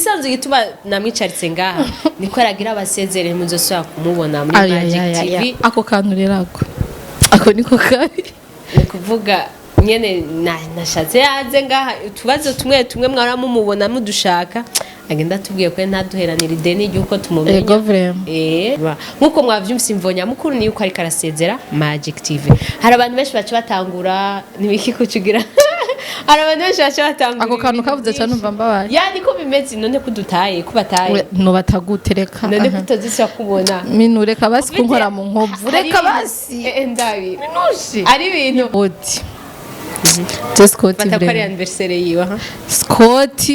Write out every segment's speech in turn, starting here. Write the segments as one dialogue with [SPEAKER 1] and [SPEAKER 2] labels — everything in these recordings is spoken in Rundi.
[SPEAKER 1] Isanzwe igituma namwicaritse ngaha niko aragira abasezere, muzosubira kumubona muri
[SPEAKER 2] Ay,
[SPEAKER 1] Magic
[SPEAKER 2] ay, ay,
[SPEAKER 1] TV.
[SPEAKER 2] Ay. Ako kantu rero ako niko kabi.
[SPEAKER 1] Ni kuvuga nyene nashatse yaze ngaha, utubazo tumwe tumwe mwara mumubona mudushaka, agenda atubwiye ko ntaduheranira ideni ry'uko tumumenya.
[SPEAKER 2] Ego, vraiment.
[SPEAKER 1] Nkuko mwavyumvise, imvo nyamukuru ni yuko ariko arasezera Magic TV. Hari abantu benshi baca batangura nibiki kucugira, hari abantu benshi baca batangura
[SPEAKER 2] Ako kantu
[SPEAKER 1] ibintu
[SPEAKER 2] kavuze cyane
[SPEAKER 1] byinshi.
[SPEAKER 2] Numva mbabaye.
[SPEAKER 1] Ya, niko bimeze. None kudutaye kubataye?
[SPEAKER 2] Nubatagute, reka.
[SPEAKER 1] None
[SPEAKER 2] Aha.
[SPEAKER 1] kutazisubira kubona?
[SPEAKER 2] Minu, reka basi kunkora mu nkovu, reka basi.
[SPEAKER 1] Ndabi
[SPEAKER 2] Minushi.
[SPEAKER 1] ari ibintu.
[SPEAKER 2] Oti je Scott.
[SPEAKER 1] Fata ko ari
[SPEAKER 2] Vraiment.
[SPEAKER 1] anniversaire yiwe, aha.
[SPEAKER 2] Scott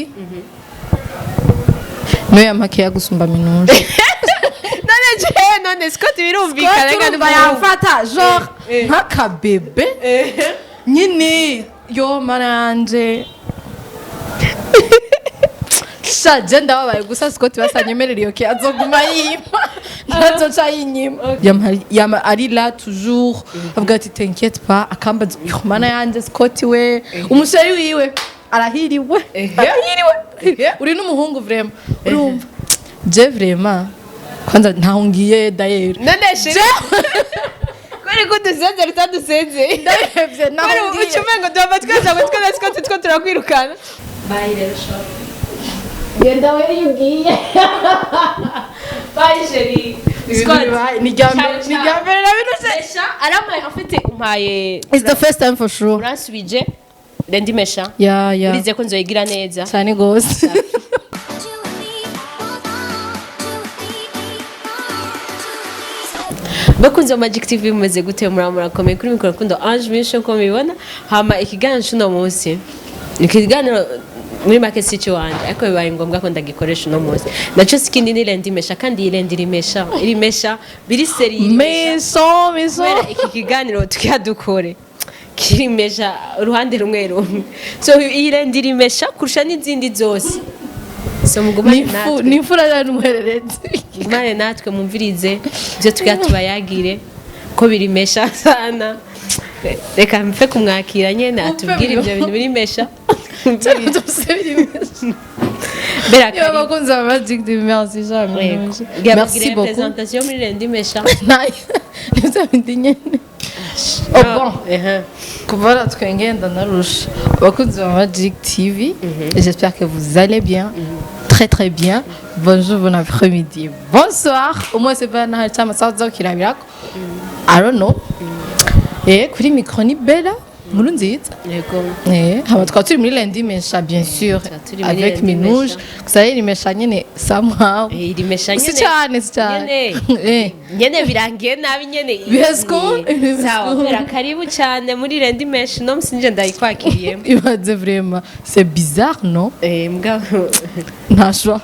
[SPEAKER 2] niwe yamakeya gusumba Minuje.
[SPEAKER 1] None je none Scott birumvikana.
[SPEAKER 2] Scott
[SPEAKER 1] Reka
[SPEAKER 2] urumva yamfata genre nk'akabebe nyine. Yo mana yanje, sha je ndababaye gusa. Scott basanyemerera iyo ke azoguma yima, ntazoca yinyima. Yama ari là toujours, avuga ati: "T'inquiète pas." Akambaza. Yo mana yanje, Scott we, umusheri wiwe arahiriwe, arahiriwe. Uri n'umuhungu vraiment. Urumva je vraiment kwanza ntaho ngiye d'ailleurs.
[SPEAKER 1] None chéri, kubera ko udusezera utadusezeye?
[SPEAKER 2] Ndabihevye, naho
[SPEAKER 1] Kubera
[SPEAKER 2] ngiye.
[SPEAKER 1] Uca umengo duhava twese ngo twe na Scott two turakwirukana. Bye rero, shop genda we iyo ugiye. Bye chéri Scott.
[SPEAKER 2] Ni irya mbere, ni irya mbere na bintu.
[SPEAKER 1] Mesha aramaye afite umpaye.
[SPEAKER 2] It's the first time for sure.
[SPEAKER 1] Uransubije Lundi Méchant.
[SPEAKER 2] Ya.
[SPEAKER 1] Urize ko nzoyigira neza.
[SPEAKER 2] Cyane gose.
[SPEAKER 3] You and me, both on, two, three, four.
[SPEAKER 1] Bakunze wa Magic TV, mumeze gute? Murakomeye? Kuri mikoro Rukundo Ange Misho, uko mubibona. Hama ikiganiro c'uno munsi ni ikiganiro muri make si icy'iwanje, ariko bibaye ngombwa ko ndagikoresha uno munsi. Naco si ikindi, ni Lundi Méchant. Kandi iyi lundi irimesha, irimesha biri seri, irimesha.
[SPEAKER 2] Méchant, méchant.
[SPEAKER 1] Kubera iki kiganiro tukiha dukore kirimesha uruhande rumwe rumwe, so iyi lundi irimesha kurusha n'izindi zose, so mugumane natwe.
[SPEAKER 2] Ni imfura ya n'umuhererezi.
[SPEAKER 1] Mugumane natwe, mumvirize ibyo tugira tubayagire ko birimesha sana. Reka mpfe kumwakira nyene atubwire ibyo bintu birimesha.
[SPEAKER 2] Byose birimesha.
[SPEAKER 1] Bera
[SPEAKER 2] Yo
[SPEAKER 1] karibu.
[SPEAKER 2] Bakunzi ba Magic TV, merci jamais. Merci beaucoup.
[SPEAKER 1] Présentation muri lundi méchant.
[SPEAKER 2] Nayo nibyo bindi nyene. Oh bon. Kuva twengenda narusha. Abakunzi ba Magic TV, j'espère que vous allez bien, très très bien. Bonjour, bon après-midi, bonsoir. Au moins c'est pas nta cyama sawa kirabirako, I don't know. Kuri micro ni Bella Nkuru Nziza.
[SPEAKER 1] Yego.
[SPEAKER 2] Haba twaba turi muri lundi méchant, bien sûr.
[SPEAKER 1] Twaba turi muri
[SPEAKER 2] Avec
[SPEAKER 1] lundi
[SPEAKER 2] Minouche.
[SPEAKER 1] Méchant.
[SPEAKER 2] Gusa rero imesha nyene somehow.
[SPEAKER 1] Irimesha
[SPEAKER 2] Si
[SPEAKER 1] nyene.
[SPEAKER 2] cyane, si cyane.
[SPEAKER 1] Nyene. Nyene birangiye nabi nyene.
[SPEAKER 2] Bihezko,
[SPEAKER 1] Sawa, Bera, karibu cyane muri lundi méchant. No musi nje ndayikwakiriyemo.
[SPEAKER 2] Ibaze vraiment, c'est bizarre, non?
[SPEAKER 1] Mugabo
[SPEAKER 2] Nta choix.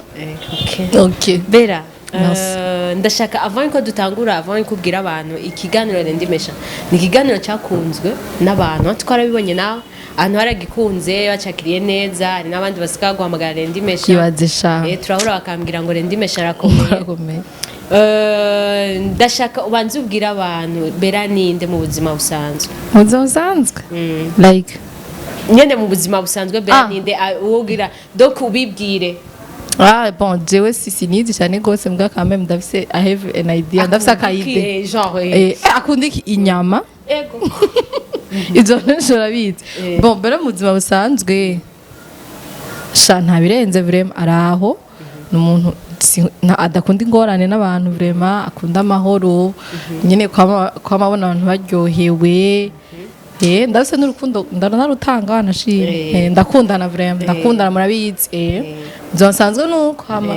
[SPEAKER 1] Okay.
[SPEAKER 2] Ok.
[SPEAKER 1] Bera,
[SPEAKER 2] Merci.
[SPEAKER 1] ndashaka avant ko dutangura, avant kubwira abantu ikiganiro lundi méchant, ni ikiganiro cyakunzwe n'abantu, twarabibonye nawe ahantu haragikunze, bacakiriye neza. Hari n'abandi basigaye guhamagara lundi méchant.
[SPEAKER 2] Ibaze sha.
[SPEAKER 1] Turahura bakambwira ngo lundi méchant arakomeye.
[SPEAKER 2] Urakomeye.
[SPEAKER 1] Ndashaka ubanze ubwire abantu Bera ninde mu buzima busanzwe.
[SPEAKER 2] Mu buzima busanzwe, like?
[SPEAKER 1] Nyene mu buzima busanzwe Bera
[SPEAKER 2] Ah.
[SPEAKER 1] ninde? Ah, uwogira donc ubibwire.
[SPEAKER 2] Ah bon, jewe si sinizi cyane gose, mbwa quand même ndafise, I have an idea, ndafise aka idée.
[SPEAKER 1] Genre?
[SPEAKER 2] Akunda iki? Inyama.
[SPEAKER 1] Ego.
[SPEAKER 2] Ibyo benshi barabizi. Bon, mbere mu buzima busanzwe sha nta birenze vraiment, araho ni umuntu adakunda ingorane n'abantu, vraiment akunda amahoro nyine, kwama abona abantu baryohewe. Ndafise n'urukundo, ndanarutanga wanashimye. Ndakundana vraiment, ndakundana, murabizi. Buzima busanzwe nuko hama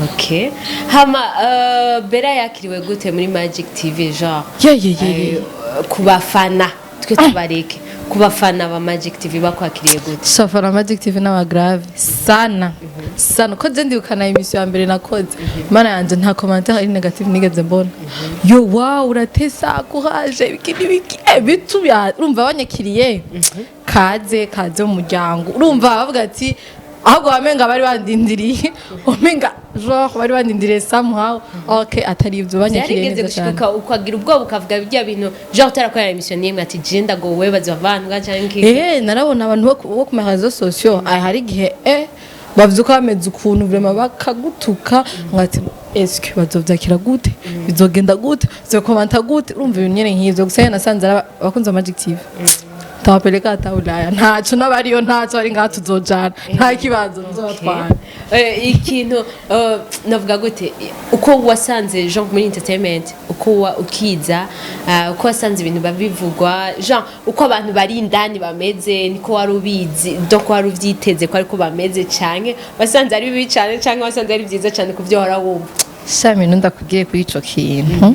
[SPEAKER 1] Okay, hama Bera yakiriwe gute muri Magic TV, genre?
[SPEAKER 2] Ye ye ye ye.
[SPEAKER 1] Ku bafana, twe tubareke, ku bafana ba Magic TV bakwakiriye gute?
[SPEAKER 2] Shafara Magic TV n'aba grave sana sana ko je ndibukana émission ya mbere nakoze, mana yanje, nta commentaire iri négative nigeze mbona. Yo, wow, uratesa, courage, ibiki n'ibiki, bitu bya urumva banyakiriye kaze kaze mu muryango. Urumva bavuga ati ahubwo wamenga bari bandindiriye, wamenga genre bari bandindiriye somehow. Okay, atari ibyo, banyakiriye
[SPEAKER 1] Byarigeze
[SPEAKER 2] neza cyane.
[SPEAKER 1] gushika ukagira ubwoba, ukavuga bijya bintu genre utarakorera émission n'imwe, ati je ndagowe, bazavandwa canke iki?
[SPEAKER 2] Narabona abantu bo ku ma réseaux sociaux, hari igihe Bavyuka bameze ukuntu, vraiment bakagutuka, ngati eske bazovyakira gute, bizogenda gute, bizokomanta gute? Urumva ibintu nyene nk'ivyo. Gusa nyene nasanze ari abakunzi ba Magic TV, tawapeleka hata Ulaya, ntaco n'abariyo, ntaco bari ngaha, tuzojana, nta kibazo, nzobatwara.
[SPEAKER 1] Ikintu navuga gute, uko wasanze Jean muri entertainment, uko ukiza, uko wasanze ibintu babivugwa, Jean, uko abantu bari indani bameze, niko wari ubizi? Donc wari uvyiteze ko ariko bameze, canke wasanze ari bibi cane, canke wasanze ari vyiza cane kuvyo wahora wumva?
[SPEAKER 2] Sha, mintu ndakubwiye kuri ico kintu,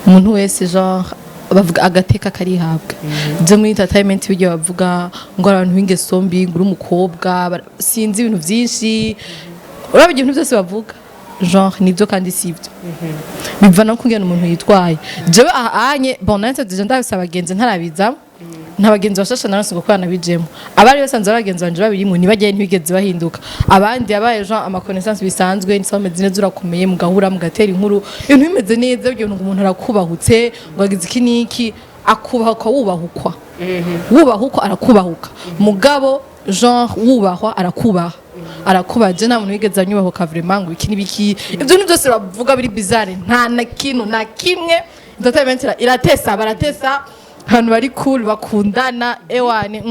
[SPEAKER 2] umuntu wese genre bavuga agateka karihabwa. Byo muri entertainment bijya bavuga ngo abantu b'ingeso mbi, ngo uri umukobwa, sinzi, ibintu byinshi. Uraba ibintu byose bavuga, genre nibyo kandi sibyo, biva no kungena umuntu yitwaye. Jewe aha anye, bon, nanse déjà ndabise abagenzi, ntarabiza, nta bagenzi bashasha naronse ngo kubana bijemo. Abari basanzwe ari abagenzi banje babirimo ntibajyaye, ntibigeze bahinduka. Abandi yabaye genre ama connaissance bisanzwe, ni sawa, meze neza, urakomeye, mugahura mugatera inkuru, ibintu bimeze neza. Ibyo bintu ngo umuntu arakubahutse, ngo agize iki niki, akubahuka, wubahukwa, wubahukwa arakubahuka. Mugabo genre wubahwa arakubaha, arakubaha. Je nta muntu wigeze anyubahuka vraiment ngo iki n'ibiki. Ibyo bintu byose bavuga biri bizarre, nta na kintu na kimwe. Entertainment iratesa, baratesa, abantu bari cool, bakundana, ewane,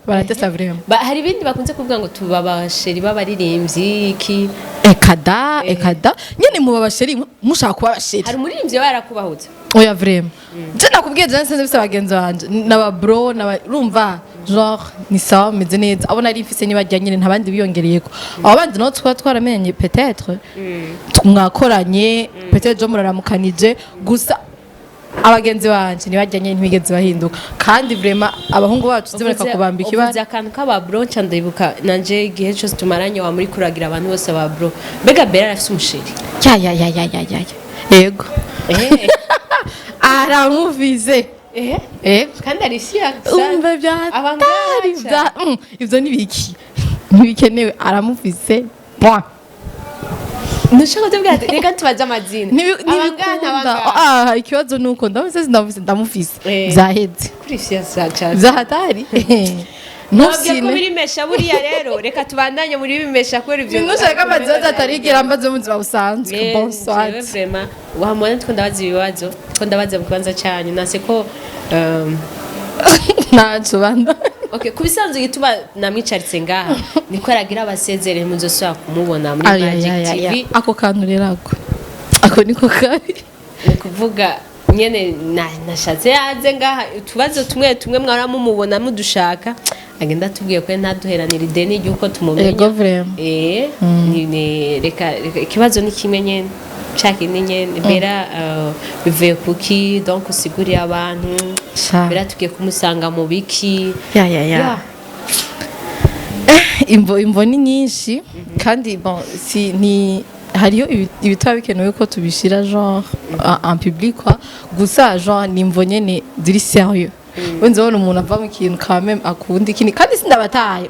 [SPEAKER 2] baratesa vraiment.
[SPEAKER 1] Hari ibindi bakunze kuvuga ngo tuba aba chéri b'abaririmbyi iki.
[SPEAKER 2] Ekada, ekada nyene, muba aba chéri mushaka kuba aba chéri.
[SPEAKER 1] Hari umuririmbyi we yarakubahutse?
[SPEAKER 2] Oya, vraiment, je nakubwiye, je nsanze bise bagenzi banje n'aba bro n'aba, urumva, genre ni sawa, meze neza. Abo nari mfise nibajya nyene, nta bandi biyongereyeko. Abo bandi nabo twaba twaramenye, peut-être mwakoranye, peut-être jo muraramukanije. Gusa abagenzi banje ntibajya nyene, ntibigeze bahinduka. Kandi vraiment abahungu bacu zibareka kubambika ibara.
[SPEAKER 1] Uvuze akantu k'aba bro, nca ndibuka nanje igihe cyose tumaranye wa muri kuragira abantu bose aba bro. Mbega Bera arafise umu chéri?
[SPEAKER 2] Ya ya ya ya ya ya ya, yego. Aramuvise. Yego.
[SPEAKER 1] Kandi ari fier.
[SPEAKER 2] Umva, byatari bya ivyo nibiki, ntibikenewe, aramufise, point.
[SPEAKER 1] Ntushaka kutubwira ati reka tubaze amazina? Abangana,
[SPEAKER 2] Ntibikunda.
[SPEAKER 1] abangana.
[SPEAKER 2] Ah, ikibazo nuko ndamufise, ndamufise, ndamufise. Vyaheze.
[SPEAKER 1] Kuri fier cyane.
[SPEAKER 2] Vyahatari.
[SPEAKER 1] Ntabwo ko
[SPEAKER 2] Ntusine.
[SPEAKER 1] birimesha buriya. Rero reka tubandanye muri bimesha kubera ibyo.
[SPEAKER 2] Ntushaka amazi atarigera mbaze mu buzima busanzwe. Bonsoir.
[SPEAKER 1] Jewe vraiment wamubona two ndabaza ibibazo, two ndabaza mu kibanza cyanyu, nase ko
[SPEAKER 2] Ntaco banda.
[SPEAKER 1] Okay, ku bisanzwe igituma namwicaritse ngaha niko aragira abasezere, muzosubira kumubona muri Magic TV.
[SPEAKER 2] Ako kantu rero, ako niko kabi.
[SPEAKER 1] Ni kuvuga nyene nashatse yaze ngaha, utubazo tumwe tumwe mwara mumubona mudushaka, agenda atubwiye ko ntaduheranira ideni ry'uko tumumenya.
[SPEAKER 2] Ego, vraiment.
[SPEAKER 1] Reka ikibazo ni kimwe nyene ca kindi nyene. Bera, bivuye kuki? Donc usiguriye abantu.
[SPEAKER 2] Sha.
[SPEAKER 1] Bera tugiye kumusanga mu biki?
[SPEAKER 2] Ya ya ya.
[SPEAKER 1] Ya.
[SPEAKER 2] Imvo ni nyinshi kandi, bon, si ni hariyo ibitaba bikenewe ko tubishira genre en public quoi. Gusa genre ni imvo nyene ziri sérieux. Wenze ubona umuntu ava mu kintu quand même akunda ikindi, kandi sindabataye.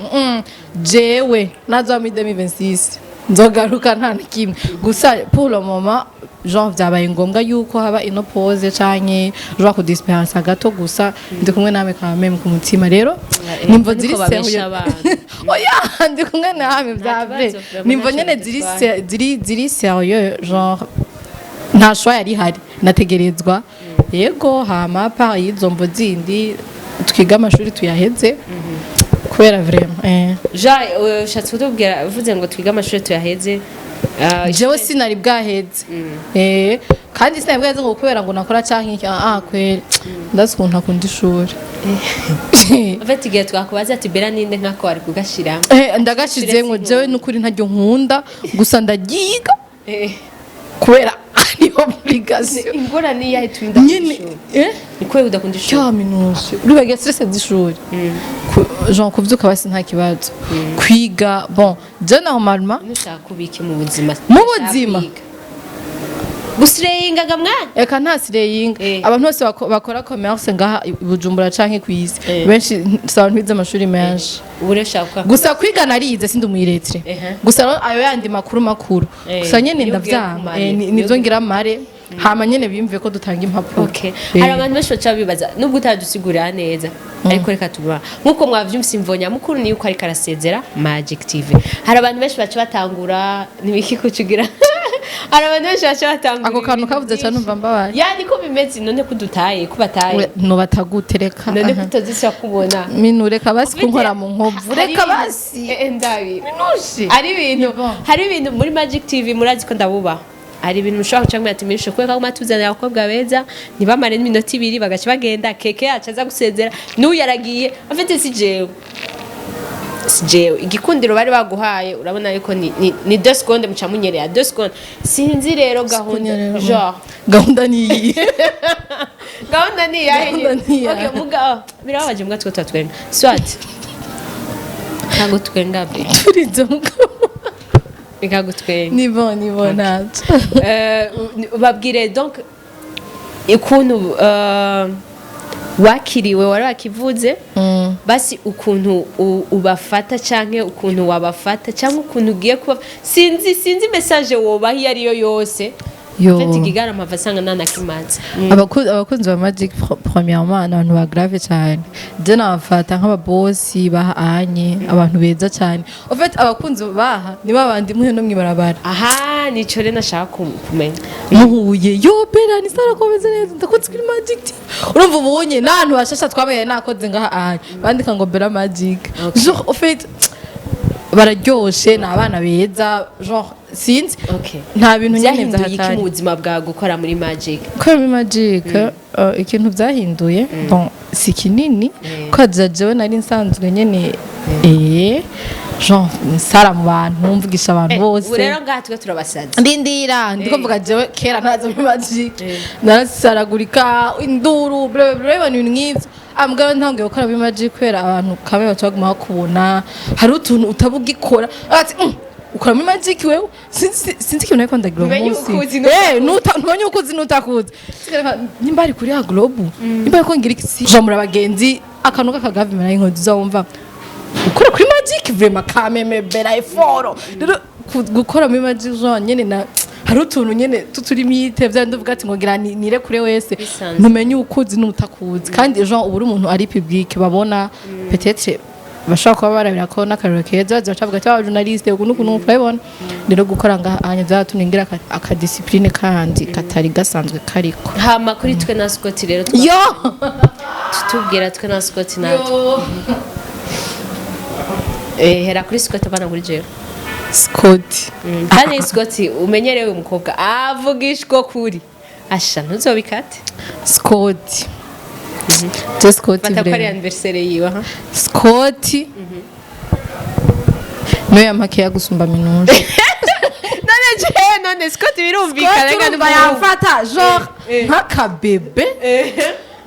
[SPEAKER 2] Jewe nazoba muri 2026 nzogaruka, nta na kimwe. Gusa pour le moment, genre vyabaye ngombwa yuko haba ino pause canke genre kudispersa gato. Gusa ndi kumwe namwe quand même ku mutima. Rero nimvo
[SPEAKER 1] niko
[SPEAKER 2] ziri
[SPEAKER 1] babesha
[SPEAKER 2] sérieux.
[SPEAKER 1] abantu.
[SPEAKER 2] Oya, ndi kumwe namwe bya vrai.
[SPEAKER 1] Kibazo, vraiment,
[SPEAKER 2] Nimvo
[SPEAKER 1] ntacyo
[SPEAKER 2] nyene ziri
[SPEAKER 1] bidutwaye.
[SPEAKER 2] ziri sérieux, genre nta choix yari ihari, nategerezwa. Yego, hama par y'izo mvo zindi, twiga amashuri tuyaheze kubera vraiment.
[SPEAKER 1] Jean, ushatse kutubwira, uvuze ngo twige amashuri tuyaheze.
[SPEAKER 2] Jewe sinari bwaheze, kandi sinari bwaheze ngo kubera ngo nakora canke iki. Ah, kweri ndazi ukuntu akunda ishuri.
[SPEAKER 1] En fait, igihe twakubaza ati Bera ninde, nkako wari kugashira.
[SPEAKER 2] Ndagashizemwo jewe nukuri ntaryo nkunda, gusa ndagiga kubera ari obligation.
[SPEAKER 1] Ingorane iyahe turi udakunda
[SPEAKER 2] Nyine
[SPEAKER 1] ishuri?
[SPEAKER 2] Eh?
[SPEAKER 1] Ni kubera udakunda ishuri?
[SPEAKER 2] Kaminuza uribagiye stress z'ishuri. Genre kuvyuka basi nta kibazo, kwiga, bon, je normalement
[SPEAKER 1] Ntushaka kubiki mu buzima?
[SPEAKER 2] Mu buzima?
[SPEAKER 1] Gusireyingaga mwana.
[SPEAKER 2] Eka, nta sireyinga. Abantu bose bakora commerce ngaha i Bujumbura canke kw'isi, benshi si abantu bize amashuri menshi.
[SPEAKER 1] Ubu rero ushaka
[SPEAKER 2] Gusa kwiga narize, sindi umu illettré. Gusa rero ayo yandi makuru makuru, gusa nyene
[SPEAKER 1] Niyo ugiye
[SPEAKER 2] ndavyanga.
[SPEAKER 1] kumara.
[SPEAKER 2] Nivyo ngira mare. Hama nyene biyumviye ko dutanga impapuro.
[SPEAKER 1] Okay. Hari abantu benshi baca bibaza, nubwo utadusigurira neza, ariko reka tuba nkuko mwavyumvise, imvo nyamukuru ni yuko ariko arasezera Magic TV. Hari abantu benshi baca batangura nibiki kucugira, hari abantu benshi baca batangura
[SPEAKER 2] Ako kantu
[SPEAKER 1] ibintu
[SPEAKER 2] kavuze cyane,
[SPEAKER 1] byinshi.
[SPEAKER 2] numva mbabaye.
[SPEAKER 1] Ya, niko bimeze. None kudutaye kubataye?
[SPEAKER 2] Nubatagute, reka.
[SPEAKER 1] None kutazisha kubona?
[SPEAKER 2] Minu, reka basi kunkora mu nkovu, reka basi.
[SPEAKER 1] Ndabi
[SPEAKER 2] Minushi.
[SPEAKER 1] Ari ibintu
[SPEAKER 2] Ni bon.
[SPEAKER 1] Hari ibintu muri Magic TV, murazi ko ndabubaha. Hari ibintu mushobora guca mwati minisho kubera ko matuzanira abakobwa beza, ntibamare n'iminota 2 bagaca bagenda. Keke yacu aza gusezera, n'uyu yaragiye afite. Si jewe igikundiro bari baguhaye. Urabona yuko ni 2 secondes, muca munyerera 2 secondes. Sinzi rero gahunda
[SPEAKER 2] Kunyerera.
[SPEAKER 1] genre
[SPEAKER 2] Gahunda ni iyi.
[SPEAKER 1] Gahunda ni iyahe?
[SPEAKER 2] Gahunda ni iyahe?
[SPEAKER 1] Okay, muga birababaje mbwa two twatwenga, soit ntabwo twenga be.
[SPEAKER 2] Turinze mugabo.
[SPEAKER 1] Reka gutwenga.
[SPEAKER 2] Ni bon, ni bon, ntacyo.
[SPEAKER 1] Babwire donc ukuntu wakiriwe, wari wakivuze basi, ukuntu ubafata canke ukuntu wabafata canke ukuntu ugiye kuba, sinzi message wobaha iyo ariyo yose.
[SPEAKER 2] Yo.
[SPEAKER 1] Mfite ikigarama mpava asanga nanakimaze.
[SPEAKER 2] Abakunzi ba Magic, premièrement ni abantu ba grave cyane. Je nabafata nk'ababosi bahanye, abantu beza cyane. En fait, abakunzi baha ni babandi muhe no mwibarabara.
[SPEAKER 1] Aha nico rero nashaka kumenya.
[SPEAKER 2] Muhuye: "Yo Bera, ni Sara, komeze neza, ndakunze kuri Magic TV." Urumva ubunye n'ahantu bashasha twabaye nakoze ngaha ahanye bandika ngo Bera Magic. Genre, en fait, bararyoshe, ni abana beza, genre sinzi. Nta bintu nyene
[SPEAKER 1] Byahinduye iki
[SPEAKER 2] byahatari.
[SPEAKER 1] mu buzima bwawe gukora muri Magic?
[SPEAKER 2] Gukora muri Magic, ikintu byahinduye, bon, si kinini, ko jewe nari nsanzwe nyene genre nsara mu bantu, mvugisha abantu bose.
[SPEAKER 1] Ubu rero ngaha twe turabasazi.
[SPEAKER 2] Ndindira, ndiko mvuga, jewe kera ntaza muri Magic narasaragurika, induru, bla bla bla, ibintu nk'ivyo. Ambwa ntangiye gukora muri Magic kubera abantu kamwe baca baguma bakubona, hari utuntu utaba ugikora ati: Ukora muri Magic wewe?" Sinzi ikintu nariko ndagira uwo
[SPEAKER 1] Ntumenye
[SPEAKER 2] munsi.
[SPEAKER 1] ukuzi.
[SPEAKER 2] Ntumenye ukuzi n'utakuzi. Nimba ari kuri ya globe, nimba ariko ngira iki, si jamura abagenzi, akantu k'akagavi mara inkozi uzawumva gukora kuri Magic, vraiment kameme bera effort. Rero gukora muri Magic, genre nyene na hari utuntu nyene tuturimite vya ndavuga ati ngo ngira nire kure wese.
[SPEAKER 1] Bisanzwe.
[SPEAKER 2] Ntumenye ukuzi n'utakuzi, kandi genre ubu uri umuntu ari public, babona peut-être bashobora kuba barabira ko n'akariro keza, baza bacavuga ati: "Aba journaliste uku n'uku n'uku." Urabibona rero, gukora ngaha hanyuma byaratumye ngira akadiscipline kandi katari gasanzwe kariko.
[SPEAKER 1] Hama kuri twe na Scott rero,
[SPEAKER 2] yo
[SPEAKER 1] tutubwira twe na Scott natwe.
[SPEAKER 2] Yo.
[SPEAKER 1] Hera kuri Scott, abana kuri jewe.
[SPEAKER 2] Scott.
[SPEAKER 1] Kandi Scott umenyerewe umukobwa avugishwa kuri asha, ntuzobikate.
[SPEAKER 2] Scott, je Scott
[SPEAKER 1] Fata ko ari
[SPEAKER 2] vraiment.
[SPEAKER 1] anniversaire yiwe, aha.
[SPEAKER 2] Scott niwe yampakeya gusumba Minuje.
[SPEAKER 1] None jewe, none Scott birumvikana.
[SPEAKER 2] Scott, urumva yamfata genre nk'akabebe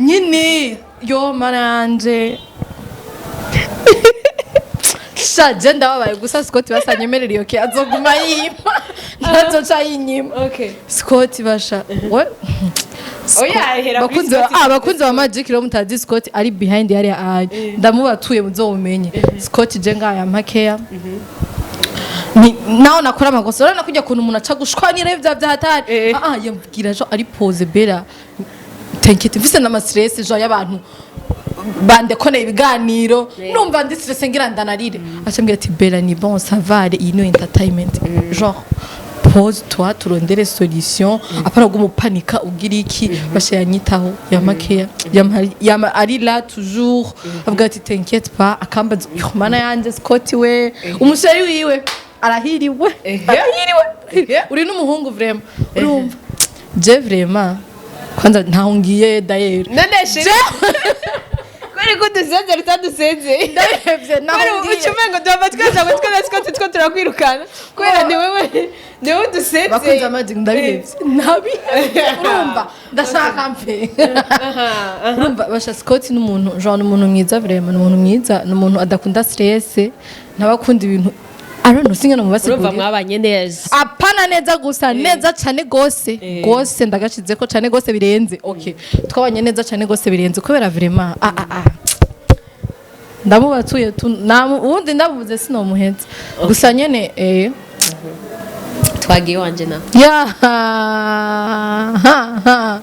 [SPEAKER 2] nyine. Yo mana yanje, sha je ndababaye gusa. Scott basanyemerera iyo ke azoguma yima, ntazoca yinyima.
[SPEAKER 1] Okay.
[SPEAKER 2] Scott basha we.
[SPEAKER 1] Oya, hera kuri
[SPEAKER 2] Bakunzi
[SPEAKER 1] Scott.
[SPEAKER 2] abakunzi ba Magic rero mutazi Scott ari behind yari ayi, ndamubatuye muzobumenye. Scott je ngaya makeya ni naho nakora amakosa, urabona kujya kuntu umuntu aca gushwanira ibya byahatari. Yambwira jo ari pose: "Bera, t'inquiète." Mfise n'ama stress jo y'abantu bandekoneye ibiganiro, numva ndi stress ngira ndanarire, acambwira ati: "Bera, ni bon, ça va, iyi ni entertainment, genre pose toi, turondere solution, apana gumupanika ugira iki." Basha yanyitaho yamakeya, yama ari là toujours, avuga ati: "T'inquiète pas." Akambaza: "Yo mana yanje, Scott we, umusheri wiwe arahiriwe, arahiriwe, uri n'umuhungu vraiment." Urumva je vraiment kwanza ntaho ngiye d'ailleurs.
[SPEAKER 1] None chéri, kubera ko dusezera utadusezeye?
[SPEAKER 2] Ndabihevye, naho
[SPEAKER 1] Kubera
[SPEAKER 2] ngiye.
[SPEAKER 1] uca umengo duhava twese ngo twe na Scott two turakwirukana kubera ni wewe dusezeye.
[SPEAKER 2] Bakunze Magic, ndabihevye, ndabihevye. Urumva ndashaka mpe, urumva basha Scott ni umuntu genre ni umuntu mwiza vraiment, ni umuntu mwiza, ni umuntu adakunda stress, ntabakunda ibintu, I don't know, singana
[SPEAKER 1] Urumva
[SPEAKER 2] mubasigurira.
[SPEAKER 1] mwabanye neza.
[SPEAKER 2] Apana neza gusa, neza cyane gose gose, ndagashize ko cyane gose birenze. Okay, twabanye neza cyane gose birenze, kubera vraiment ndamubatuye tu ubundi ndabuze sinomuheza gusa nyene.
[SPEAKER 1] Twagiye wanje na
[SPEAKER 2] Ya ha ha.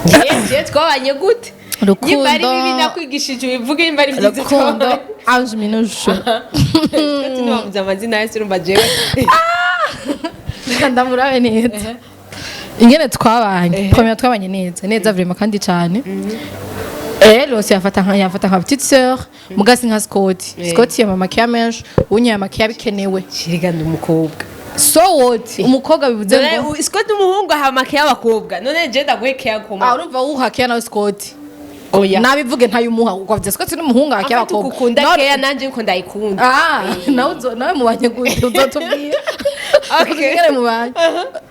[SPEAKER 1] Ngiye twabanye gute?
[SPEAKER 2] Rukundo.
[SPEAKER 1] Nimba ari bibi nakwigishije ubivuge, nimba ari byiza
[SPEAKER 2] Rukundo
[SPEAKER 1] twabanye.
[SPEAKER 2] Ange Minouche.
[SPEAKER 1] Scott ntiwavuze amazina yose, urumva jewe.
[SPEAKER 2] Reka ndamurabe neza ingene twabanye. Première, twabanye neza neza vraiment kandi cyane. Elle aussi yafata nka petite sœur, mugasi nka Scott. Scott ya mama kia menshi unye ya makiya bikenewe.
[SPEAKER 1] Shiriga ndi umukobwa.
[SPEAKER 2] So what, umukobwa bivuze
[SPEAKER 1] None
[SPEAKER 2] ngo
[SPEAKER 1] Scott umuhungu aha makiya y'abakobwa, none je ndaguhe keya koma?
[SPEAKER 2] Ah, urumva wuhakiya nawe Scott.
[SPEAKER 1] Oya.
[SPEAKER 2] Nabivuge ntayumuha kuko avuze Scott n'umuhungu ahakiya
[SPEAKER 1] Afite
[SPEAKER 2] abakobwa.
[SPEAKER 1] ukukunda keya, nanje nko ndayikunda.
[SPEAKER 2] Ah, nawe nawe mubanye gute? Uzotubwira.
[SPEAKER 1] Okay.
[SPEAKER 2] Ingene mubanye.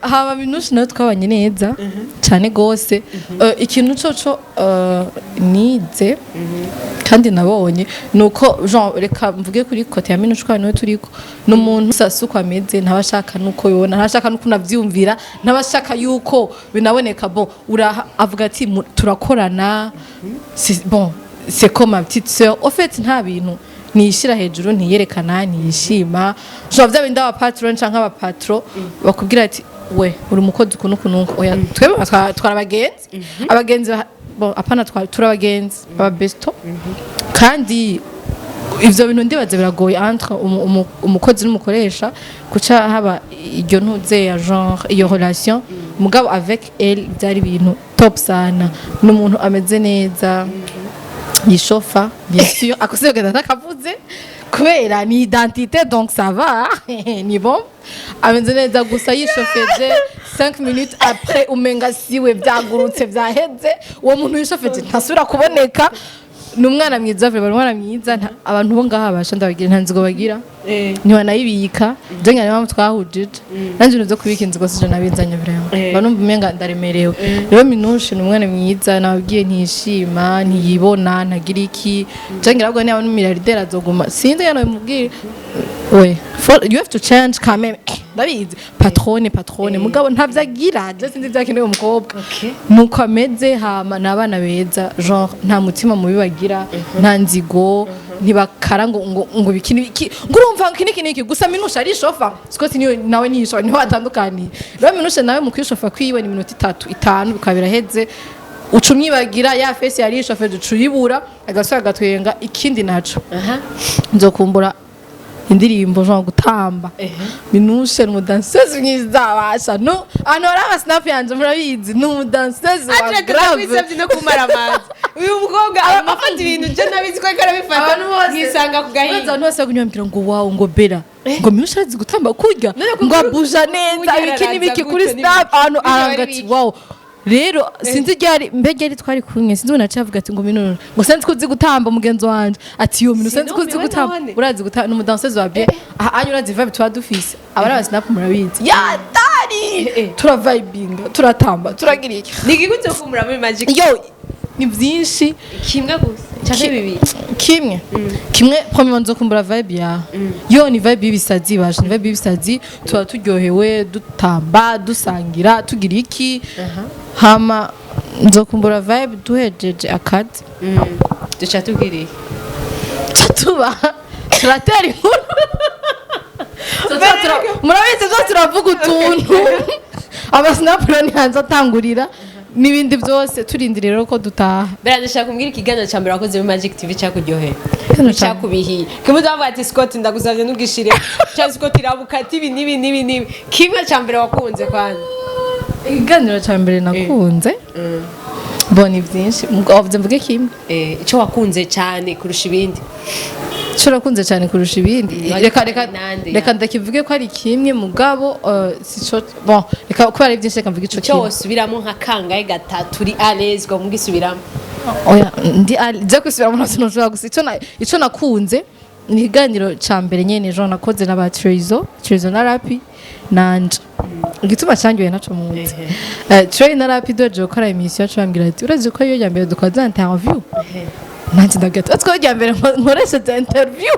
[SPEAKER 2] Haba Minouche nawe twabanye neza cyane gose. Ikintu coco nize kandi nabonye nuko, genre, reka mvuge kuri côté ya Minouche kwa niwe turiko, n'umuntu sasuko ameze, ntabashaka nuko yobona, ntashaka nuko navyumvira, ntabashaka yuko binaboneka. Bon, uraha avuga ati "Turakorana, bon, c'est comme ma petite sœur." Au fait, nta bintu ntiyishira hejuru, ntiyerekana, ntiyishima, genre bya bindi aba patron canke aba patron bakubwira ati "We uri umukozi ukuntu ukuntu uku." Oya, twebwe twara abagenzi, abagenzi bon, apana, turi abagenzi, aba besto. Kandi ivyo bintu ndibaza biragoye entre umukozi n'umukoresha kuca haba iryo ntuze ya genre iyo relation. Mugabo avec elle byari ibintu top sana. Ni umuntu ameze neza, yishofa bien sûr, akose kugenda ntakavuze kubera ni identité, donc ça va, ni bon, ameze neza. Gusa yishofeje, 5 minutes après umenga siwe, byagurutse, byaheze. Uwo muntu yishofeje ntasubira kuboneka. Ni umwana mwiza vraiment, umwana mwiza. Abantu bo ngaha basha ndabagira nta nzigo bagira, ntibanayibika. Byo nyine mpamvu twahujije nanjye ibintu byo kubika inzigo sije nabinzanye vraiment. Mba numva umenga ndaremerewe. Rero Minouche ni umwana mwiza, nababwiye, ntiyishima, ntiyibona, ntagira iki. Ngira ahubwo niba n'umiliyarderi azoguma, sinzi ngene bimubwire we. You have to change quand même. Ndabizi, patronne, patronne, mugabo ntavyo agira. Je sinzi ivyakenewe umukobwa. Nuko ameze. Hama ni abana beza, genre nta mutima mubi bagira, nta nzigo, ntibakara ngo biki n'ibiki, ngo urumva ngo iki n'iki n'iki. Gusa Minouche arishofa, Scott niwe nawe niyishofa, niho atandukaniye. Rero Minouche nawe mu kwishofa kwiwe ni iminota 3, 5, bikaba biraheze, uca umwibagira ya fesi yarishofeje, uca uyibura, agasubira agatwenga. Ikindi naco, nzokumbura indirimbo, genre gutamba. Minouche ni umudanseuse mwiza basha. No ahantu hari amasinapu yanje murabizi, ni umudanseuse wa grave.
[SPEAKER 1] Kwisabye no kumara amazi, uyu mukobwa afata ibintu je nabizi ko ariko arabifata.
[SPEAKER 2] Abantu bose
[SPEAKER 1] nkisanga ku gahinga.
[SPEAKER 2] Abantu bose bakunyambwira ngo "Wow," ngo "Bera," ngo "Minouche azi gutamba kurya,"
[SPEAKER 1] None
[SPEAKER 2] ngo "Abuja neza,"
[SPEAKER 1] kurya
[SPEAKER 2] ibiki
[SPEAKER 1] araza
[SPEAKER 2] n'ibiki
[SPEAKER 1] gutyo
[SPEAKER 2] kuri
[SPEAKER 1] n'ibiki.
[SPEAKER 2] snap ahantu
[SPEAKER 1] Bijya
[SPEAKER 2] aravuga
[SPEAKER 1] bari
[SPEAKER 2] ati
[SPEAKER 1] biki.
[SPEAKER 2] "Wow." Rero sinzi ryari, mbe ryari twari kumwe, sinzi umuntu aciye avuga ati ngo "Minouche," ngo "Sinzi ko uzi gutamba." Mugenzi wanje ati "Yo Minouche, sinzi ko uzi
[SPEAKER 1] Sinumiwe
[SPEAKER 2] gutamba."
[SPEAKER 1] none.
[SPEAKER 2] Urazi gutamba, ni umudanseuse wa bien. Aha anyu urazi vibe tuba dufise, abari aba snap murabizi yatari, turavibinga, turatamba, turagira iki.
[SPEAKER 1] Ni igikuze kumbura muri Magic?
[SPEAKER 2] Yo, ni byinshi.
[SPEAKER 1] Kimwe gusa canke bibiri?
[SPEAKER 2] Kimwe kimwe. Premièrement, nzokumbura vibe ya yo, ni vibe y'ibisazi baje, ni vibe y'ibisazi, tuba turyohewe, dutamba, dusangira, tugira iki. Hama nzokumbura vibe duhejeje akazi.
[SPEAKER 1] Duca tubwiriye.
[SPEAKER 2] Tuba turatera inkuru. Murabizi byo turavuga utuntu, amasinapu rero ntihanze atangurira n'ibindi byose, turindiriye rero ko dutaha.
[SPEAKER 1] Bera, ndashaka kumbwira ikiganiro cya mbere wakoze muri Magic TV cyakuryoheye,
[SPEAKER 2] Ikiganiro
[SPEAKER 1] cyakubihiye, kimwe uzavuga ati "Scott, ndagusabye ntugishire," cya "Scott, irabuka," ati ibi n'ibi n'ibi n'ibi. Kimwe cya mbere wakunze kwanza.
[SPEAKER 2] Ikiganiro cya mbere nakunze, bon, ni byinshi. Wavuze mvuge kimwe?
[SPEAKER 1] Icyo wakunze cyane kurusha ibindi.
[SPEAKER 2] Icyo nakunze cyane kurusha ibindi, reka
[SPEAKER 1] Nande,
[SPEAKER 2] reka ndakivuge ko ari kimwe, mugabo sico. Bon, reka kubera ari byinshi, reka mvuge ico
[SPEAKER 1] Icyo
[SPEAKER 2] kimwe.
[SPEAKER 1] wosubiramo nka kangahe, gatatu, uri à l'aise ngo mugisubiramo?
[SPEAKER 2] Oya, ndi je kwisubiramo ntacyo nshobora. Gusa ico nakunze ni ikiganiro ca mbere nyene ejo nakoze n'aba Trezo, Trezo na Rapi nanje. Igituma cyanyoye naco muzi, Trey na Rapi doje gukora émission, bambwira ati "Urazi ko iyo ya mbere dukoze interview?" Nanjye ndabwira ati "Atwo rya mbere nkoresheje interview."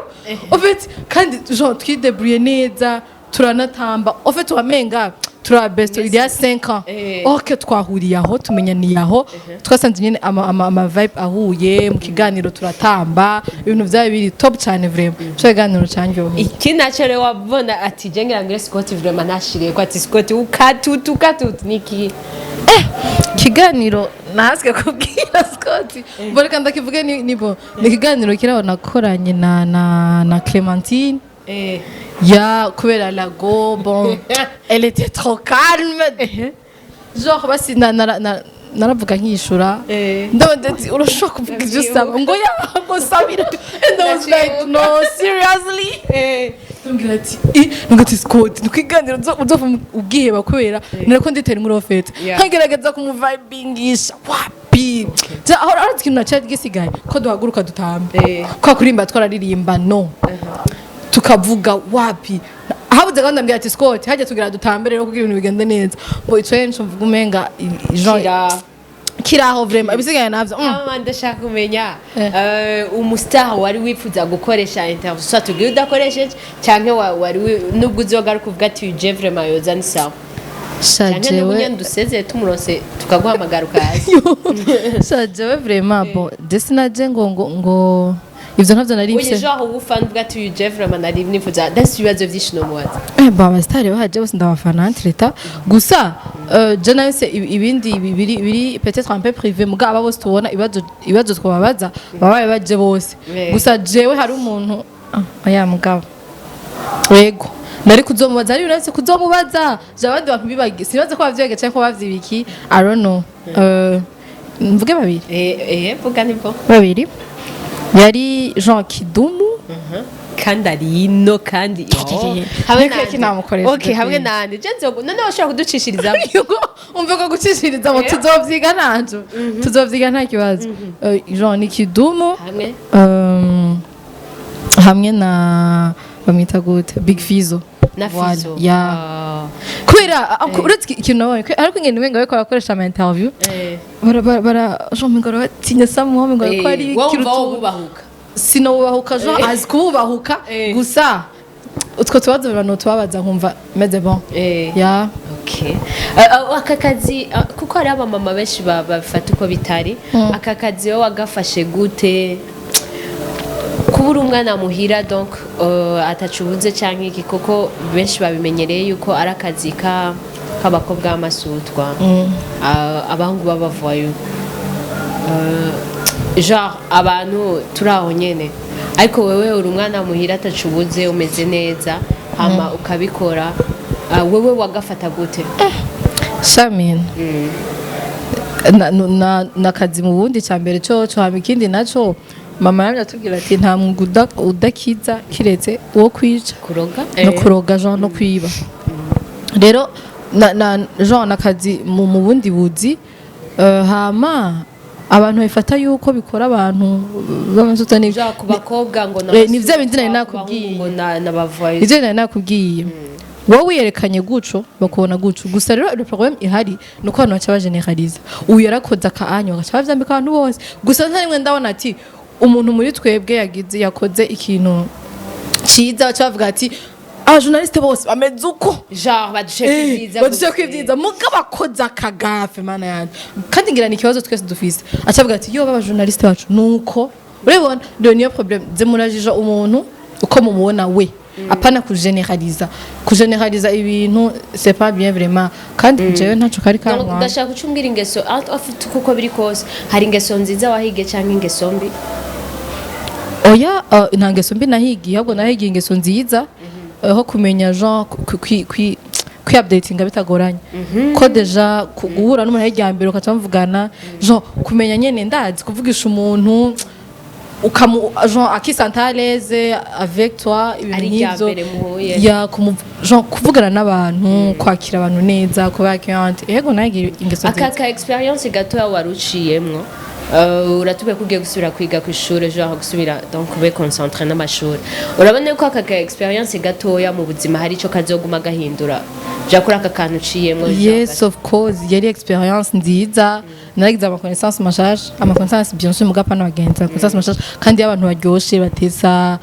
[SPEAKER 2] En fait, kandi genre twidebrouille neza, turanatamba. En fait, wamenga Turi aba besto il y a 5 ans. Ok, twahuriye aho, tumenyaniye aho, twasanze nyene ama vibe ahuye mu kiganiro, turatamba, ibintu vyari biri top cyane vraiment. Ico kiganiro cyanryoheye.
[SPEAKER 1] Iki naco rero wabona ati je ngira ngire Scott vraiment nashiriye ko ati Scott ukatutu ukatutu niki?
[SPEAKER 2] Ikiganiro nahaswe kubwira Scott, mbona ndakivuge, ni bo ni ikiganiro kiraho nakoranye na Clémentine. Ya, kubera lago, bon, elle était trop calme, genre basi naravuga nkishura. Ndabona ati urashobora kuvuga ibyo usaba, ngo ya, ngo sabira, and I was like, "No, seriously?" Ndamubwira ati nubwo ati Scott ni kwiganira uzova ubwiheba kubera nariko nditera inkuru fete. Nkagerageza kumuvibingisha, wapi. Aho aho ikintu nacari gisigaye ko duhaguruka dutambe, kwa kuririmba twararirimba, no tukavuga, wapi. Habuze gahunda, mbwira ati Scott, hajya tugira dutambe rero kugira ibintu bigende neza ngo ico rero mvuga umenga genre
[SPEAKER 1] Kira.
[SPEAKER 2] Kiraho vraiment, ibisigaye navyo.
[SPEAKER 1] Mama, ndashaka kumenya umustar wari wifuza gukoresha interview, soit tugiye udakoresheje, canke wari nubwo uzogaruka uvuga ati je vraiment yoza ni sawa,
[SPEAKER 2] Sha,
[SPEAKER 1] canke n'ubu
[SPEAKER 2] jewe
[SPEAKER 1] nyene dusezeye tumuronse tukaguhamagara ukaza.
[SPEAKER 2] Sha, jewe vraiment, bon, je sinaje ngo ivyo ntavyo nari
[SPEAKER 1] Oye,
[SPEAKER 2] mfise.
[SPEAKER 1] Genre ubufana uvuga ati je vraiment nari nifuza, ndafise ibibazo vyinshi nomubaza.
[SPEAKER 2] Bon, abasitari baje bose ndabafana entre leta gusa je nahise ibindi biri peut-être un peu privé, muga aba bose tubona ibibazo twababaza babaye baje bose. Gusa jewe hari umuntu, ah, oya mugabo, yego nari kuzomubaza, ari nahise kuzomubaza je abandi bantu bibagi, sinibaza ko bavyibagiye canke ko bavyibiki, I don't know. Mvuge babiri?
[SPEAKER 1] Eh, vuga nibwo.
[SPEAKER 2] Babiri yari Jean Kidumu.
[SPEAKER 1] Kandi ari ino kandi oh, hamwe
[SPEAKER 2] Niko
[SPEAKER 1] nande.
[SPEAKER 2] namukoresha.
[SPEAKER 1] Okay, hamwe nande je nzogo none washobora kuducishiriza?
[SPEAKER 2] Umve ko gucishiriza ngo tuzovyiga ntaco, tuzovyiga nta kibazo. Jean ni Kidumu.
[SPEAKER 1] Hamwe
[SPEAKER 2] Hamwe na bamwita gute, Big Fizo.
[SPEAKER 1] Na
[SPEAKER 2] Voilà,
[SPEAKER 1] Fizo.
[SPEAKER 2] ya.
[SPEAKER 1] Ah.
[SPEAKER 2] Kubera uretse ikintu nabonye ariko ingene umenga bariko barakoresha ama interview, bara Jean umenga batinya samuho, umenga ko ari
[SPEAKER 1] wowe
[SPEAKER 2] ikintu
[SPEAKER 1] umva wowe wubahuka?
[SPEAKER 2] Sinowubahuka, Jean azi kububahuka. Gusa utwo tubazo biba tubabaza nkumva meze bon. Ya.
[SPEAKER 1] Okay. Aka kazi, kuko hari abamama benshi babifata uko bitari, aka kazi wowe wagafashe gute, kuba uri umwana muhira, donc atacubuze canke iki, kuko benshi babimenyereye yuko ari akazi ka k'abakobwa b'amasutwa, abahungu b'abavoyu, genre abantu turi aho nyene, ariko wewe uri umwana muhira atacubuze, umeze neza, hama ukabikora. Wewe wagafata gute?
[SPEAKER 2] Shamin na kazi mu bundi cya mbere cyo hama ikindi naco mama yamye atubwira ati nta mwuga udakiza kiretse uwo kwica
[SPEAKER 1] kuroga.
[SPEAKER 2] No kuroga, Jean, no kwiba. Rero na Jean nakazi mu bundi buzi, hama abantu bifata yuko bikora abantu b'amasuta n'ibyo.
[SPEAKER 1] Genre ku bakobwa ngo
[SPEAKER 2] Ni vya bindi nari
[SPEAKER 1] ku
[SPEAKER 2] nakubwiye.
[SPEAKER 1] bahungu ngo n'abavoyu.
[SPEAKER 2] Ivyo nari nakubwiye, wowe wiyerekanye guco bakubona guco. Gusa rero le problème ihari ni uko abantu baca bageneraliza, uyu yarakoze akaanyo, bagaca bavyambika abantu bose. Gusa nta rimwe ndabona ati umuntu muri twebwe yagize yakoze ikintu ciza baca bavuga ati abajournaliste bose bameze uko.
[SPEAKER 1] Genre badushaka ibyiza.
[SPEAKER 2] Badushaka ibyiza, muga bakoze akagafe, mana yanjye. Kandi ngira ni ikibazo twese dufise, acavuga ati yo baba journaliste bacu nuko urabibona. Rero niyo problème ze, murajija umuntu uko mumubona we, apana kugeneraliza. Kugeneraliza ibintu c'est pas bien vraiment, kandi jewe ntaco kari
[SPEAKER 1] Donc,
[SPEAKER 2] kantwara.
[SPEAKER 1] ndashaka kucumbwira ingeso out of it, kuko biri kose hari ingeso nziza wahige cyangwa ingeso mbi?
[SPEAKER 2] Oya, nta ngeso mbi nahigiye, ahubwo nahigiye ingeso nziza, ho kumenya genre kwi updatinga bitagoranye, ko déjà guhura n'umuntu ari irya mbere ukaca muvugana, genre kumenya nyene ndazi kuvugisha umuntu ukamu genre akisanta à l'aise avec toi, ibintu
[SPEAKER 1] Ari irya
[SPEAKER 2] nk'ivyo.
[SPEAKER 1] mbere muhuye.
[SPEAKER 2] Ya, genre kuvugana n'abantu, kwakira abantu neza, kuba accueillante. Yego, nahigiye ingeso
[SPEAKER 1] Aka
[SPEAKER 2] nziza.
[SPEAKER 1] ka experience gatoya wari uciyemwo, uratubwiye ko ugiye gusubira kwiga ku ishuri, genre gusubira donc ube concentré n'amashuri. Urabona ko aka ka experience gatoya mu buzima hari ico kazoguma gahindura ja kuri aka kantu uciyemwo genre?
[SPEAKER 2] Yes, of course, yari experience nziza. Naragize ama connaissance mashasha, ama connaissance bien sûr, mugapa n'abagenzi, ama connaissance mashasha kandi y'abantu baryoshe, batesa.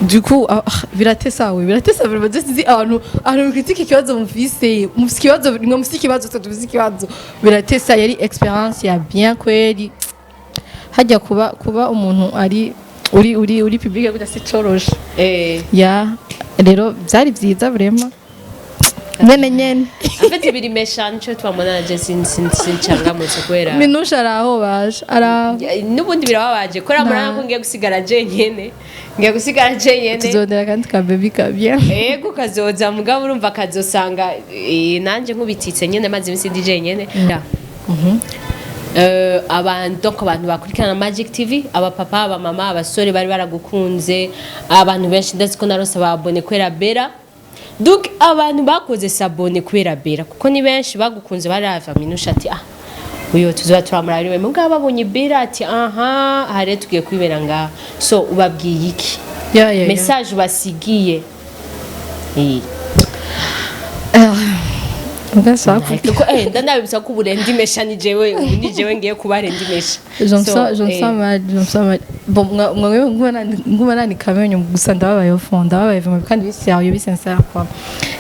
[SPEAKER 2] Du coup, ah, ah, biratesa we, biratesa vraiment. Je sinzi abantu mukritika ikibazo mufise, mufise ikibazo, ngo mufise ikibazo, twe dufise ikibazo. Biratesa, yari expérience ya bien kweri. Hajya kuba umuntu ari uri public gutya si coroshe. Ya, rero byari byiza vraiment, nyene nyene.
[SPEAKER 1] En fait, biri mesha, nico twamubona je sinchangamutse kubera
[SPEAKER 2] Minusha araho, baje araho.
[SPEAKER 1] Ya, n'ubundi birababaje kubera murabona ko ngiye gusigara jenyene, ngiye gusigara jenyene.
[SPEAKER 2] Tuzondera kandi ka baby ka bien.
[SPEAKER 1] Ego, kazoza, mugabo urumva kazosanga nanje nkubititse nyene, maze iminsi ndi jenyene. Ya. Abantu, donc abantu bakurikirana Magic TV, abapapa, abamama, abasore bari baragukunze, abantu benshi ndazi ko narose ba abonnés kubera Bera. Donc abantu bakoze s'abonner kubera Bera, kuko ni benshi bagukunze, barava Minusha ati: "Ah, uyo tuzoba turamuraba rimwe." Mugabo babonye Bera ati: "Aha aha rero tugiye kwibera ngaha." So ubabwiye iki?
[SPEAKER 2] Ya.
[SPEAKER 1] Message ubasigiye?
[SPEAKER 2] Ugashaka
[SPEAKER 1] Kuko ndanabibutsa ko ubu rendimesha ni jewe, ubu ni jewe ngiye kuba rendimesha.
[SPEAKER 2] Je me
[SPEAKER 1] So,
[SPEAKER 2] sens, je me sens mal, je me sens mal. Bon, nguma nani kamenyo gusa, ndababaye au fond, ndababaye vraiment kandi bi sérieux, bi sincère quoi.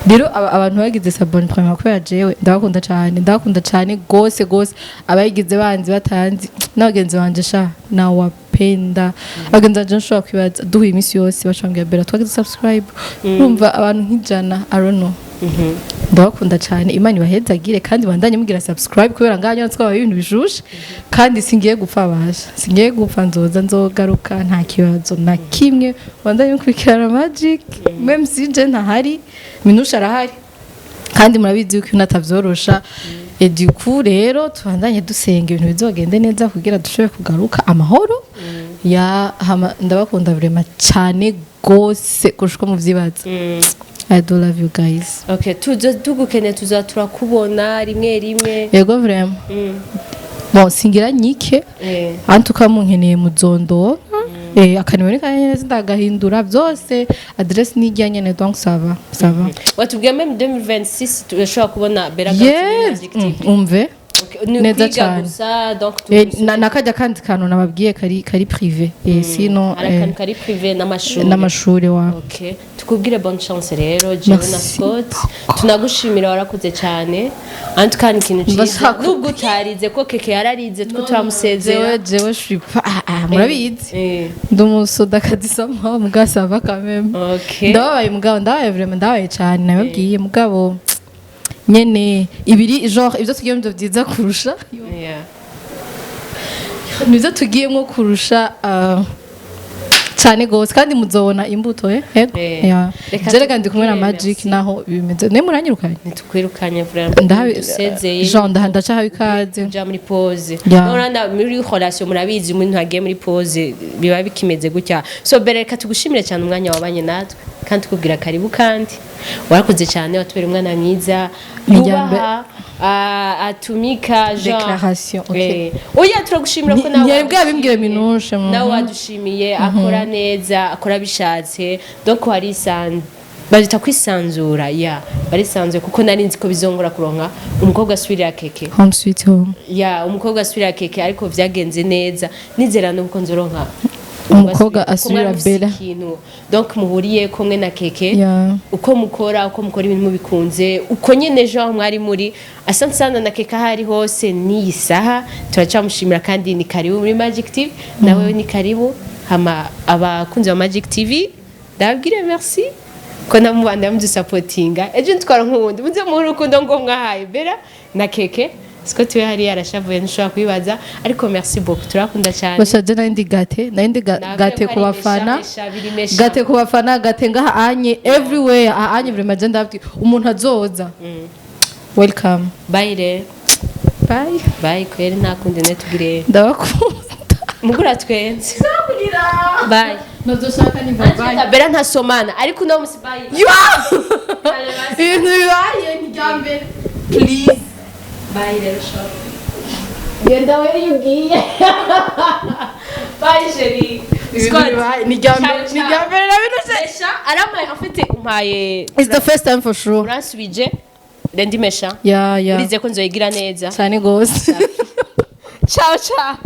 [SPEAKER 2] Rero abantu bagize s'abonner première kubera jewe, ndabakunda cyane, ndabakunda cyane gose gose. Abayigize banzi batanzi n'abagenzi banje sha, nawapenda. Abagenzi banje nshobora kwibaza duhuye iminsi yose bacambwira: "Bera, twagize subscribe." Urumva abantu nk'ijana, I don't know. Ndabakunda cyane, Imana ibahezagire kandi bandanye mugira subscribe kubera ngaho nyine twabaye ibintu bishushe. Kandi singiye gupfa basha, singiye gupfa, nzoza, nzogaruka, nta kibazo na kimwe. Bandanye mukurikirana Magic, même si je ntahari, Minusha arahari kandi murabizi yuko ibintu atavyorosha. Et du coup rero tubandanye dusenga ibintu bizogende neza kugira dushobore kugaruka amahoro. Ya, hama ndabakunda vraiment cyane gose kurusha uko muvyibaza. I do love you guys.
[SPEAKER 1] Okay, tuzo tugukeneye, tuza turakubona rimwe rimwe.
[SPEAKER 2] Yego, vraiment. Bon, singira nyike. En tout cas munkeneye muzondonka. Akanimero kanye neza, ndagahindura byose, adresse nijya nyene, donc ça va, ça va.
[SPEAKER 1] Watubwiye même 2026 turashobora kubona Bera Garcia muri
[SPEAKER 2] Yes.
[SPEAKER 1] Magic TV.
[SPEAKER 2] Umve.
[SPEAKER 1] Okay, ni
[SPEAKER 2] Neza
[SPEAKER 1] ukwiga
[SPEAKER 2] cane.
[SPEAKER 1] gusa, donc
[SPEAKER 2] Nakajya kandi kantu nababwiye kari privé, sinon
[SPEAKER 1] hari akantu kari privé n'amashuri.
[SPEAKER 2] N'amashuri wa.
[SPEAKER 1] Okay. Tukubwire bonne chance rero jewe na
[SPEAKER 2] Merci.
[SPEAKER 1] Scott tunagushimira, warakoze cyane. En tout cas ni ikintu cyiza. Nubwo utarize, ko Keke yararize, two turamusezera.
[SPEAKER 2] Jewe je suis pas, ah, ah, murabizi, ndi umusodakazi somehow, mugabo ça va quand même. Ndababaye mugabo, ndababaye vraiment, ndababaye cyane, nababwiye mugabo nyene ibiri genre ibyo tugiyemo byo byiza kurusha, nibyo tugiyemo kurusha cyane gose, kandi muzobona imbuto, yego. Yeah.
[SPEAKER 1] Reka
[SPEAKER 2] Je reka ndi kumwe na
[SPEAKER 1] tukubwire
[SPEAKER 2] Magic
[SPEAKER 1] merci.
[SPEAKER 2] naho bimeze ne muranyirukanye.
[SPEAKER 1] Ntitukwirukanye vraiment.
[SPEAKER 2] Ndahabi
[SPEAKER 1] Dusezeye.
[SPEAKER 2] Jean, ndacahawe ikaze.
[SPEAKER 1] Kuja muri pause.
[SPEAKER 2] Yeah.
[SPEAKER 1] None muri relation murabizi, umuntu agiye muri pause biba bikimeze gutya. So Bera, reka tugushimire cyane umwanya wabanye natwe kandi tukubwira karibu, kandi warakoze cyane, watubera umwana mwiza yubaha, atumika genre.
[SPEAKER 2] Déclaration, okay.
[SPEAKER 1] Oya, turagushimira ko nawe
[SPEAKER 2] Ntiyari bwabimbwire
[SPEAKER 1] wadushimiye.
[SPEAKER 2] Minushe.
[SPEAKER 1] Nawe wadushimiye, akora neza, akora bishatse, donc warisanze, bazita kwisanzura ya, barisanzuye, kuko nari nzi ko bizongora kuronka umukobwa asubirira Keke.
[SPEAKER 2] Home sweet home.
[SPEAKER 1] Ya, umukobwa asubirira Keke, ariko vyagenze neza, nizera nuko nzoronka
[SPEAKER 2] Umukobwa
[SPEAKER 1] kuko
[SPEAKER 2] asubira
[SPEAKER 1] mwari mufise
[SPEAKER 2] Bella.
[SPEAKER 1] ikintu donc muhuriye kumwe na Keke. Uko mukora ibintu mubikunze, uko nyene ejo aho mwari muri, asante sana na Keke aho ari hose n'iyi saha turacamushimira, kandi ni karibu muri Magic TV, nawe ni karibu. Hama abakunzi ba Magic TV ndababwire merci ko namubanda mudusapotinga, ejo ntitwara nk'uwundi muze muhe urukundo ngo mwahaye Bera na Keke. Siko tuwe hariya arashavuye, ntushobora kubibaza, ariko merci beaucoup, turakunda cyane.
[SPEAKER 2] Bashaje nari gâtée, nari ndi
[SPEAKER 1] Nabwiye
[SPEAKER 2] gâtée
[SPEAKER 1] ko
[SPEAKER 2] ku
[SPEAKER 1] ari
[SPEAKER 2] bafana.
[SPEAKER 1] mesha, biri mesha.
[SPEAKER 2] Gâtée ku bafana, gâtée ngaha anye everywhere aha anye vraiment. Je ndabwi umuntu azoza, welcome.
[SPEAKER 1] Bye rero.
[SPEAKER 2] Bye.
[SPEAKER 1] Bye kweri, nta kundi ne tugire.
[SPEAKER 2] Ndabakunda.
[SPEAKER 1] Mugura twenze, bye.
[SPEAKER 2] Ntazoshaka ni bye.
[SPEAKER 1] Bera ntasomana, ariko uno musi bye.
[SPEAKER 2] Ibintu bibaye ni rya mbere, please.
[SPEAKER 1] Bye rero shop, genda we iyo ugiye. Bye chérie.
[SPEAKER 2] Ibintu bibaye ni rya mbere, ni rya mbere na bintu.
[SPEAKER 1] Mesha aramaye, afite umpaye.
[SPEAKER 2] It's the first time for sure.
[SPEAKER 1] Uransubije rendi mesha.
[SPEAKER 2] Ya.
[SPEAKER 1] Urize ko nzoyigira neza.
[SPEAKER 2] Cyane gose.
[SPEAKER 1] Ciao ciao.